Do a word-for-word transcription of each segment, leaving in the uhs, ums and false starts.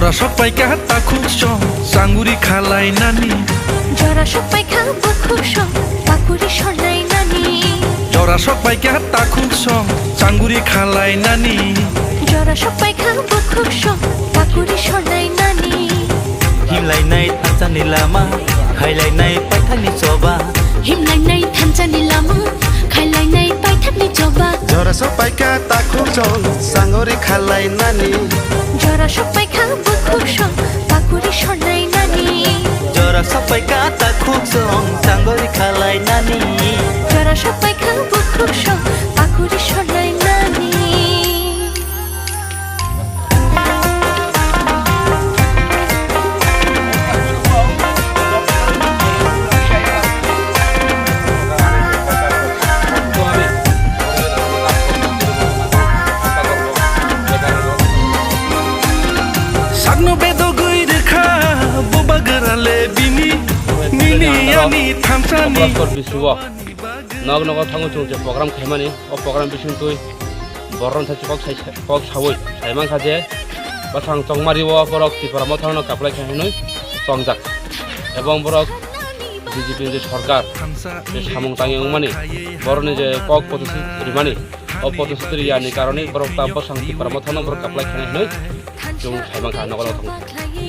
Sok paikha takhuk song, changuri khalai nani. Jora sok paikha bukhuk song, pakuri sornai nani. Jora sok paikha takhuk song, changuri khalai nani. Jora sok paikha bukhuk song, pakuri sornai nani. Himlainai thansa ni lama, khailainai paithak ni choba. Himlainai thansa ni lama, khailainai paithak ni choba. Jora sok paikha takhuk song, changuri khalai nani. Jora sok paikha bukhuk song, pakuri sornai nani. Jora sok paikha takhuk song, changuri khalai nani. Jora sok paikha bukhuk song, pakuri sornai nani. Sakno bedogwi rwkha, bubagra le bini, nini ani thansani. Operaskor bisi o nog nogo thango chwng je program khaimani, o program bising twi borok thai kok sai, kok sawi sai mankha je bwsang chongmari o borok Tipra Mothano kaplai khai hinwi chongjak, ebong borok B J P ni je sorkar je samung tangwi wngmani, borokni je kok potosi rimani, o potosi riyani karone borok ta bwsang Tipra Mothano borok kaplai khainai hinwi chwng sai mankha nogo nogo thango.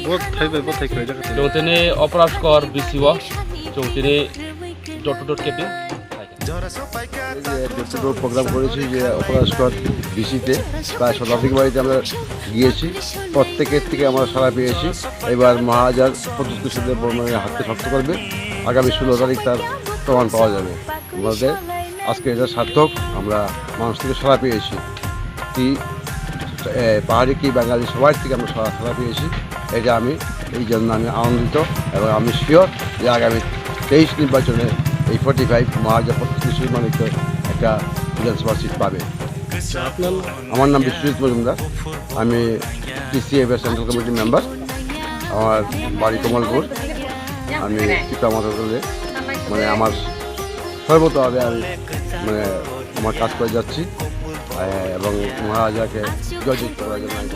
Bo thai bai bo thai kwlai jakha. Chwng tini Operaskor bisi o chwng tini door to door campaign. এই যে door to ডোর প্রোগ্রাম করেছি যে অপরাধ স্কোয়াড বিসিতে, প্রায় শতাধিক বাড়িতে আমরা গিয়েছি। প্রত্যেকের থেকে আমরা সাড়া পেয়েছি। এবার মহারাজার প্রতিশ্রুতির সাথে বর্মনের হাতকে শক্ত করবে। আগামী ষোলো তারিখ তার প্রমাণ পাওয়া যাবে। আমাদের আজকে এটা সার্থক, আমরা মানুষ থেকে সাড়া পেয়েছি। কি, এ, পাহাড়ি কি বাঙালি সবার থেকে আমরা সাড়া, সাড়া পেয়েছি। এটা আমি, এই জন্য আমি আনন্দিত এবং আমি শিওর যে আগামী তেইশ নির্বাচনে এই ফর্টি ফাইভ মহারাজা প্রতিশ্রুতি মানিক একটা বিধানসভা সিট পাবে। আচ্ছা, আপনার নাম? আমার নাম বিশ্বজিৎ মজুমদার, আমি টিসিএফ এর সেন্ট্রাল কমিটির মেম্বার। আমার বাড়ি কমলপুর। আমি টিপা মাথাতলে, মানে, আমার সর্বতোভাবে আমি, মানে, আমার কাজ করে যাচ্ছি, আহ, এবং মহারাজাকে জয়যুক্ত করার জন্য আমি